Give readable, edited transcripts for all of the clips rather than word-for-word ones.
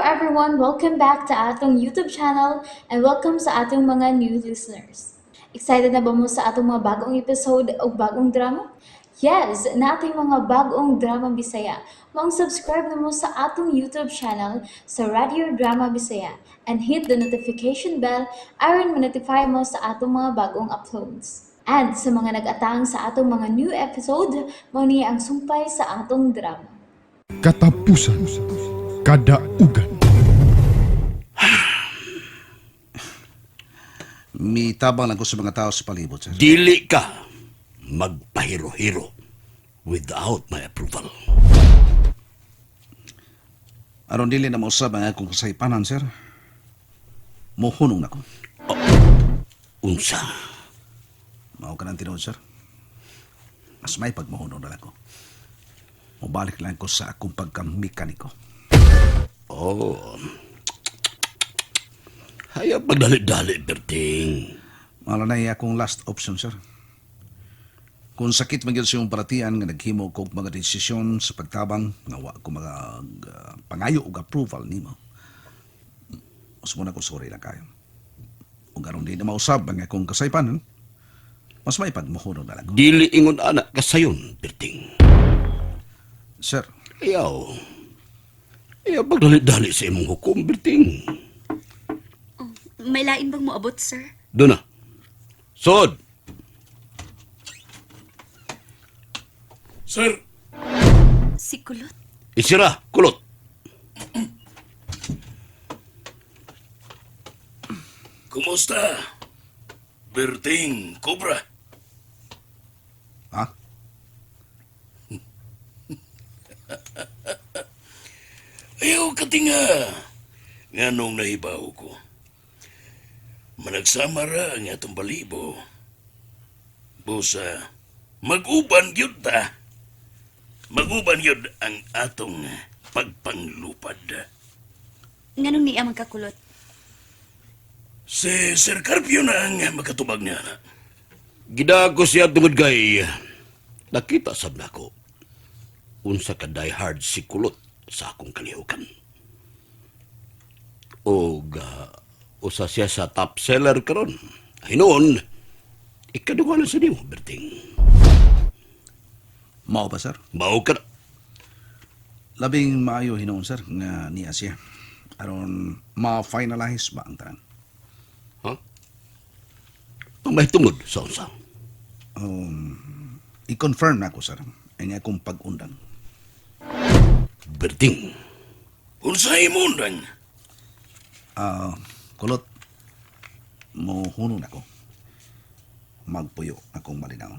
everyone! Welcome back to atong YouTube channel and welcome sa atong mga new listeners. Excited na ba mo sa atong mga bagong episode o bagong drama? Yes, nating mga bagong drama Bisaya. Maong subscribe na mo sa atong YouTube channel sa Radio Drama Bisaya and hit the notification bell aron ma-notify mo sa atong mga bagong uploads. And sa mga nag-atang sa atong mga new episode, mao ni ang sumpay sa atong drama. Katapusan. Kadaugan. Mitabang lang ko sa mga tao sa palibot, sir. Dili ka magpahiro-hiro without my approval. Aron dili na mausab ang akong kasaypanan, sir. Mohunong na ko. Unsa? Mao ka ng tinuod, sir. Mas may pagmuhunong na lang ko. Mubalik lang ko sa akong pagka-mekaniko. Oh. Hayag pagdali-dali, Berting. Mao na akong last option, sir. Kung sakit man gyud sa iyong balatian nga naghimo ko og mga desisyon sa pagtabang nga wa ko mga pangayo og approval nimo. Mas muna ko sorry lang kayo. Ug aron di na mausab ang akong kasaypanan, mas may pagmuhunong na lang ko. Dili ingon ana kasayon, Berting. Sir, Ayaw. Ayaw pagdali-dali sa imong hukom, Berting. May lain bang moabot, sir? Doon na. Sod! Sir, Si Kulot? Isira, kulot. Kumusta? Berting Cobra. Ha? Ayaw katinga. Nganong nahibaw ko. Managsama ra ang atong balibo. Busa, mag-uban gyud ta. Mag-uban gyud ang atong pagpanglupad. Nganong niya magkakulot? Si Sir Carpio na ang makatubag niya na. Gidago siya tungod kay nakita sab nako unsa ka die-hard si Kulot sa akong kalihukan. Og usa siya sa top seller karon. Hinuon, ikaduha na sa nimo, Berting. Mao ba, sir? Mao ka na. Labing maayo hinuon, sir, nga niya siya. Aron ma-finalize ba ang tanan? Ha? Pamahitungod sa unsa. I-confirm na ako, sir, ang akong pag-undang. Berting, Unsay imong? Ah, kulot, mohunong ako. Magpuyo akong malinaw.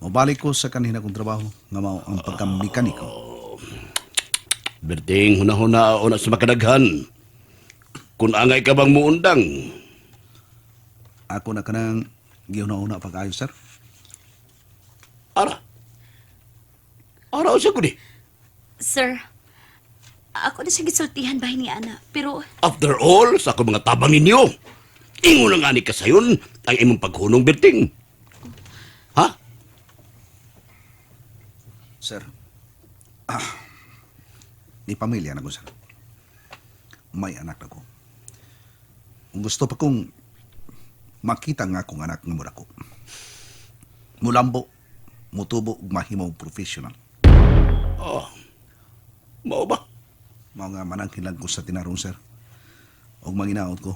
Mobalik ko sa kanina kong trabaho nga mao ang pagka-mekaniko. Berting, hunahuna una sa makadaghan. Kung angay ka bang muundang, Ako na kanang gihuna-una pag-ayo, sir. ara. Ara usa ko ni. Sir, ako na siya gisultihan bahin ni Ana. Pero After all, sa akong mga tabang ninyo, ingon ang ani kasayon ang imong paghunong, Berting. Ha? Sir, ni pamilya na ko, sir. May anak na ko. Kung gusto pa kong makita nga akong anak nga mura ko. Mulambo, mutubo, ug mahimong professional. Oh. Mao ba? Mao nga manangkin lang ko sa tinarong, sir. Og manginaot ko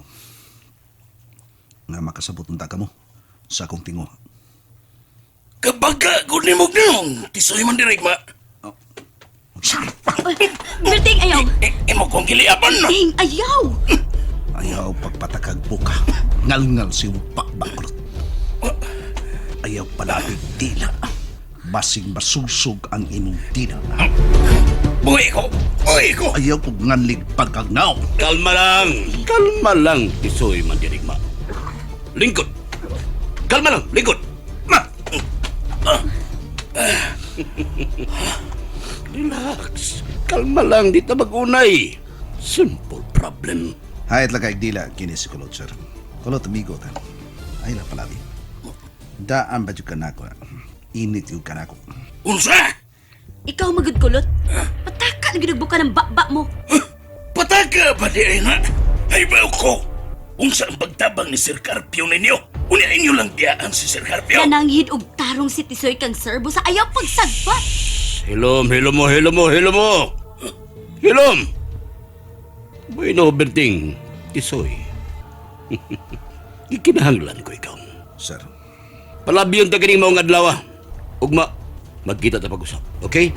nga makasabot unta kamo sa akong tingo. Kabaga gud nimo gnong. Tisoy man dirigma. Uy, Berting, ayaw! Eh, imo kong giliapan no. Berting, ayaw! Ayaw pagpatakag buka. Ngalngal si bakulot. Ayaw palabig dila. Basing masugsog ang imong dila. Buhi ko. Buhi ko. Ayaw kog nganlig pagkagnaw. Kalma lang. Kalma lang, tisoy mandirigma. Lingkod. Kalma lang, lingkod. Ma. Relax. Kalma lang, di ta mag-unay. Simple problem. Hayat lang kay dila kini si Kulot, sir. Kulot, amigo ta. Ay lang palabi. Daan ba jud ka nako? Init yung kanako. Unsa? Ikaw magud kulot. Pataka na ginagbuka ng bakba mo. Pitaka ba di ay na? Ay ba ko? Unsa ang pagtabang ni Sir Carpio ninyo? Unya inyo lang biyaan si Sir Carpio. Kananghid og tarong si Tisoy kang serbo sa ayaw pagsagbat. Hilom, hilom mo, hilom mo, hilom mo. Hilom! Bueno, Berting, tisoy. Ikinahanglan ko ikaw. Sir, Palabi yung taganing maong adlaw. Ah. Ugma, magkita ta pag-usap, okay?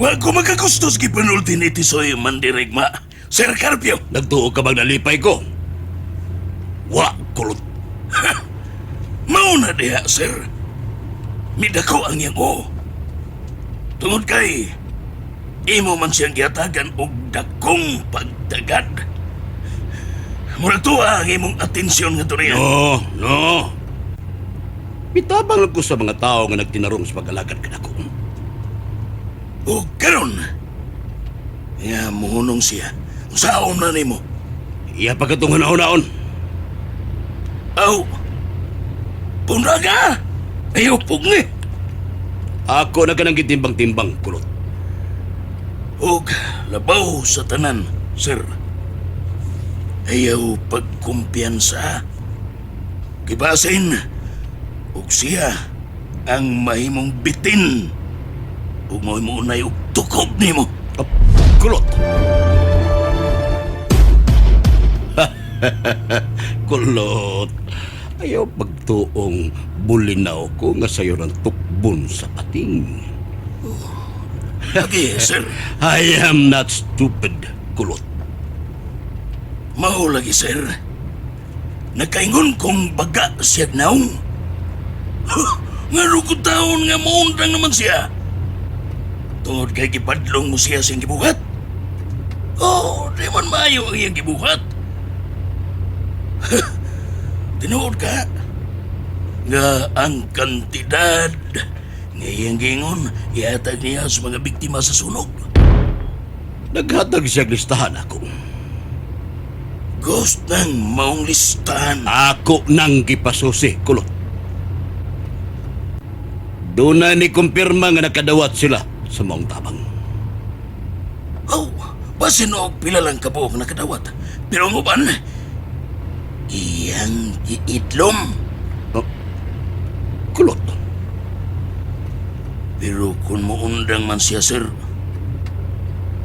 Wa ko magkagustos gipanulti ni Tisoy mandirigma. Sir Carpio, Nagtuo ka bang nalipay ko? Wa, kulot. mauna diha, sir. Midako ang iyang o. Tungod kay, imo man siyang gihatagan og dakong pagtagad. Murag tuwa ang imong atensyon nga niya. No, no. Mitabang lang ko sa mga tao nga nagtinarong sa pag-alagad kanako. O karon, nga muhunong siya. Saon na nimo? Iya pa katong hanaon-naon. Aw, punraga! Ayaw pugni! Ako na kanang gitimbang-timbang kulot. Og labaw sa tanan, sir. Ayaw pagkumpiyansa. Gibasin, og siya ang mahimong bitin. Ug mo'y og tukob nimo. Ap, kulot. Kulot. Ayaw pagtuong bulinaw ko nga sayo ng tukbon sa pating. Lagi, sir. I am not stupid, kulot. Mao lagi, sir. Nakaingon kong baga siya naong. Huh, nga ko taon nga muundang naman siya. Tungod kay gibadlong mo siya siyang gibuhat. Oh, di man maayo ang iyang gibuhat. Huh, tinuod ka nga ang kantidad nga iyang giingon ihatag niya sa mga biktima sa sunog. Naghatag siya listahan ako. Ghost ng maong listahan. Ako nang gipasusi, kulot. Doon na ni kumpirma nga nakadawat sila sa maong tabang. Oh, basin og pila lang kabuok nakadawat. Pero ang uban, iyang giidlom. Oh, kulot. Pero kung muundang man siya, sir,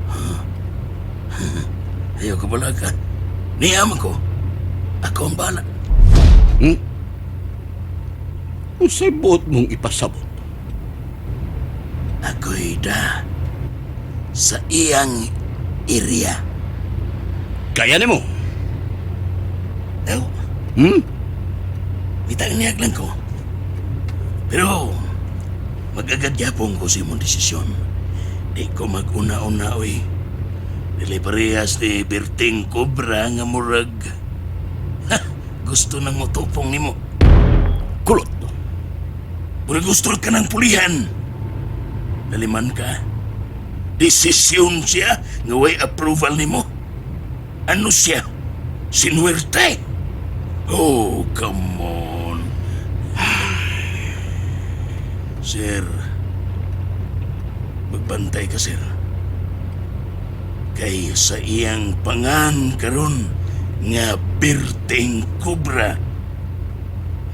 huh? Ayaw ka bala ka. Niyaman ko. Ako ang bala. Hmm? Unsay buot mong ipasabot? Ako'y da sa iyang area. Kaya nimo. Ew, Hmm? bitang niyag lang ko. Pero, magagad yapon ko sa imong desisyon. Di ko mag-una-una, oy. Dili parehas ni Berting Cobra nga murag. Ha, gusto nang motupong nimo. Kulot. Murag gusto ka ng pulihan. Naliman ka. Desisyon siya nga way approval nimo. Ano siya? Sinuwerte. Oh, come on. Sir, magbantay ka, sir. Kay sa iyang pangan karon nga birting kobra,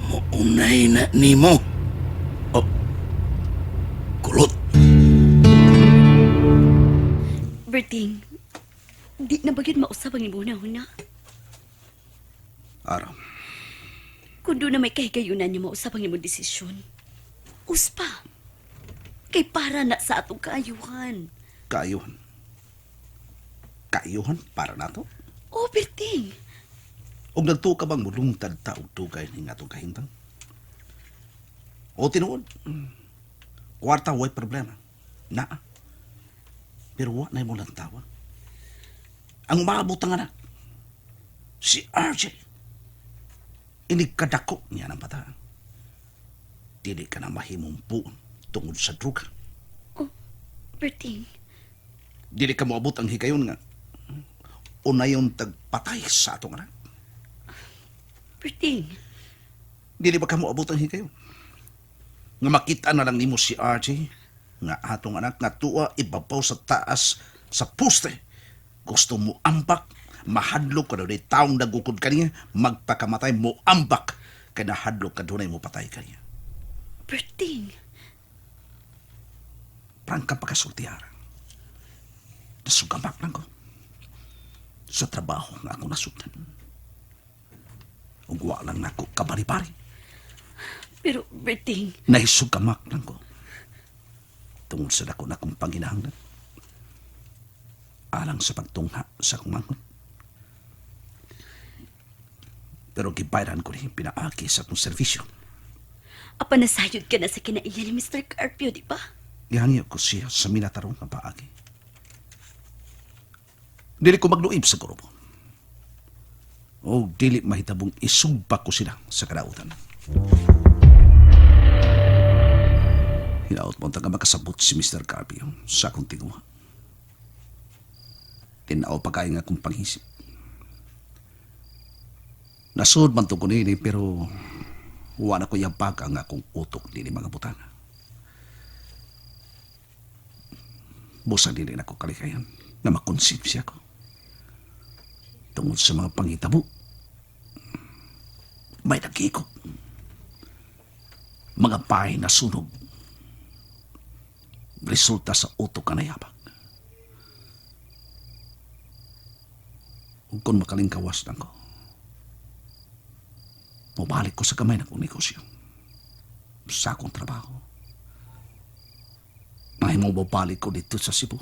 muunay na nimo. Oh, kulot. Berting, di na ba yun mausap ang imong huna-huna? Aram, Kung doon na may kahigayunan niya mausap ang imong desisyon. Uspa. Kay para na sa atong kaayuhan. kaayuhan. Kaayuhan para nato. Oh, Berting. Og nagtuo ka bang mulungtad ta og dugay ning atong kahimtang? O tinuod. Kwarta way problema. Naa. Pero wa na mo lantawa. Ang umaabot ang anak. Si RJ. Inig kadako niya ng bata. Dili ka na mahimong buon tungod sa druga. Oh, Berting. Dili ka moabot ang higayon nga unayon tagpatay sa atong anak. Berting. Dili ba kamo abot ang higayon? Nga makita na lang nimo si RJ, nga atong anak nga tuwa ibabaw sa taas sa poste. Gusto mo ambak, mahadlok ka dunay taong nagukod kaniya, magpakamatay mo ambak kay nahadlok ka dunay mo patay kaniya. Berting, Prangka pagkasultihara. Nasugamak lang ko sa trabaho nga ako nasugdan. Ug wa lang nako kabari-bari. Pero Berting, Naisugamak lang ko. Tungod sa dako na akong panginahanglan. Alang sa pagtungha sa akong manghod. Pero gibayran ko ni pinaagi sa akong serbisyo. Apan nasayod ka na sa kinaiya ni Mr. Carpio, di ba? Gihangyo ko siya sa minatarong nga paagi. Dili ko magluib sa grupo. O dili mahitabong isugba ko sila sa kadautan. Hinaot mo nga makasabot si Mr. Carpio sa akong tinguha. Tinaw pa kayo nga akong panghisip. Nasud man to ko nini pero wala ko yabag ang akong utok nini mga butana. Busa dili na ko kalikayan na makonsip siya ko. Tungod sa mga pangitabo, may nagkikop. Mga bahay na sunog. Resulta sa utok ka nayabag. Ug kung makalingkawas lang ko, mubalik ko sa kamay na kong negosyo. Sa akong trabaho. May mo babalik ko dito sa Cebu.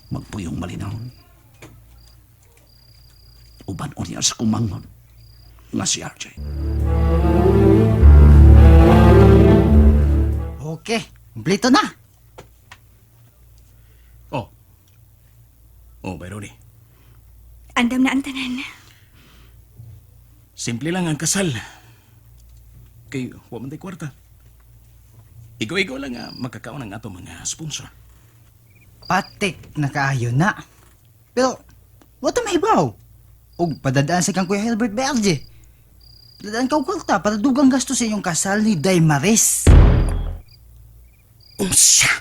Magpuyong malinawon. Uban o niya sa kumangon nga si RJ. Okay, kumpleto na. Oh. Oh, Bayroni. Andam na ang tanan. Simple lang ang kasal. Kay wa man tay kwarta. Ikaw-ikaw lang nga magkakaon ang ato mga sponsor. Patik na kaayo na. Pero, wala mahibaw. Og padadaan sa kang Kuya Hilbert BLJ. Padadaan ka og kwarta para dugang gasto sa inyong kasal ni Daymaris. Unsa?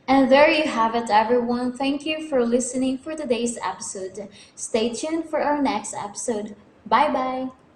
And there you have it, everyone. Thank you for listening for today's episode. Stay tuned for our next episode. Bye bye.